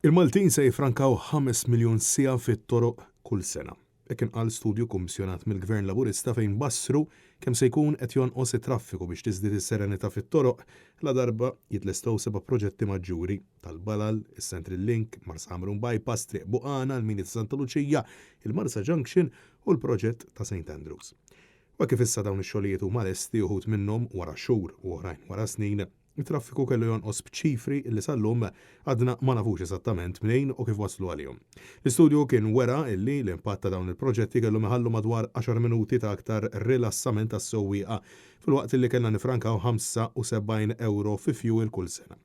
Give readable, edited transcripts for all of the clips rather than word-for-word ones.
Il-Maltin se jiffrankaw 5 miljun siegħa fit-toroq kull sena. Hekk inqal studju kummissjonat mill-Gvern Laburista fejn bassru kemm se jkun qed jonqos it-traffiku biex tiżdied is-serenità fit-toroq ladarba jitlestew seba' proġetti maġġuri, tal-Balal, is-Central Link, Marsa Ħamrun Bypass, Triq Buqana, il-Mini ta' Santa Luċija, il-Marsa Junction u l-proġett ta' St Andrews. U hekk kif issa dawn ix-xogħlijiet huma lesti, uħud minnhom wara xhur u oħrajn wara snin, It-traffiku kellu jonqos b'ċifri li sal-lum għadna ma nafux eżattament mnejn u kif waslu għalihom. L-istudju kien wera illi l-impatt ta' dawn il-proġetti kellhom iħallu madwar għaxar minuti ta' aktar rilassament għas-sewwieqa filwaqt illi kellna nifrankaw 75 ewro fi fjuwil kull sena.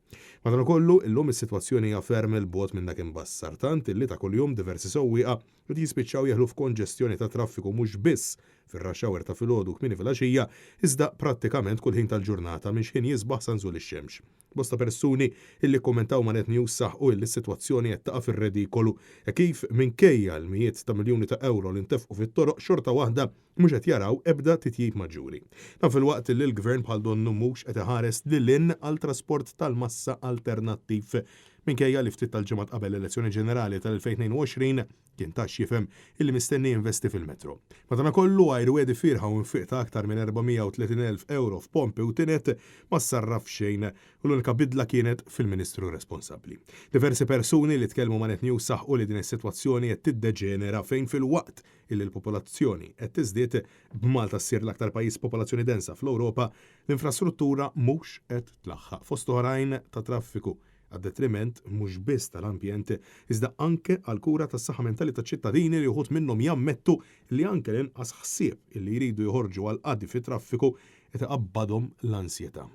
Madankollu, illum is-sitwazzjoni hija ferm 'il bogħod minn dak imbassar tant illi ta' kuljum diversi sewwieqa qed jispiċċaw jeħlu f'konġestjoni ta' traffiku mhux biss fir-rush hour ta' filgħodu u kmieni filgħaxija, iżda prattikament kull ħin tal-ġurnata minn x'ħin jisbaħ sa nżul ix-xemx. Bosta persuni illi kkummentaw ma' Net News saħqu illi s-sitwazzjoni qed taqa' fir-redikolu hekk kif minkejja l-mijiet ta' miljuni ta' ewro li ntefqu fit-toroq xorta waħda mhux qed jaraw ebda titjib maġġuri. Dan filwaqt illi l-Gvern bħal donnu mhux qed iħares lil hinn għal trasport tal-massa alternattiv minkejja li ftit tal-ġimgħat qabel l-elezzjoni ġenerali tal-2022 kien ta x'jifhem illi mistenni jinvesti fil-metro. Madanakollu, għajr wegħdi fierħa u nfiq ta' aktar minn 430,000 ewro f'pompi u tined ma ssarraf xejn u l-unika bidla kienet fil-Ministru responsabbli. Diversi persuni li tkellmu ma' Net News saħqu li din is-sitwazzjoni qed tiddeġenera fejn filwaqt illi l-popolazzjoni qed tiżdied, b'Malta ssir l-aktar pajjiż b'popolazzjoni densa fl-Ewropa, l-infrastruttura mhux qed tlaħħaq, fost oħrajn ta' traffiku, għad-detriment mhux biss tal-ambjent iżda anke għall-kura tas-saħħa mentali taċ-ċittadini li uħud minnhom jammettu li anke l-inqas ħsieb illi jridu joħorġu għal qadi fit-traffiku qed iqabbadhom l-ansjetà.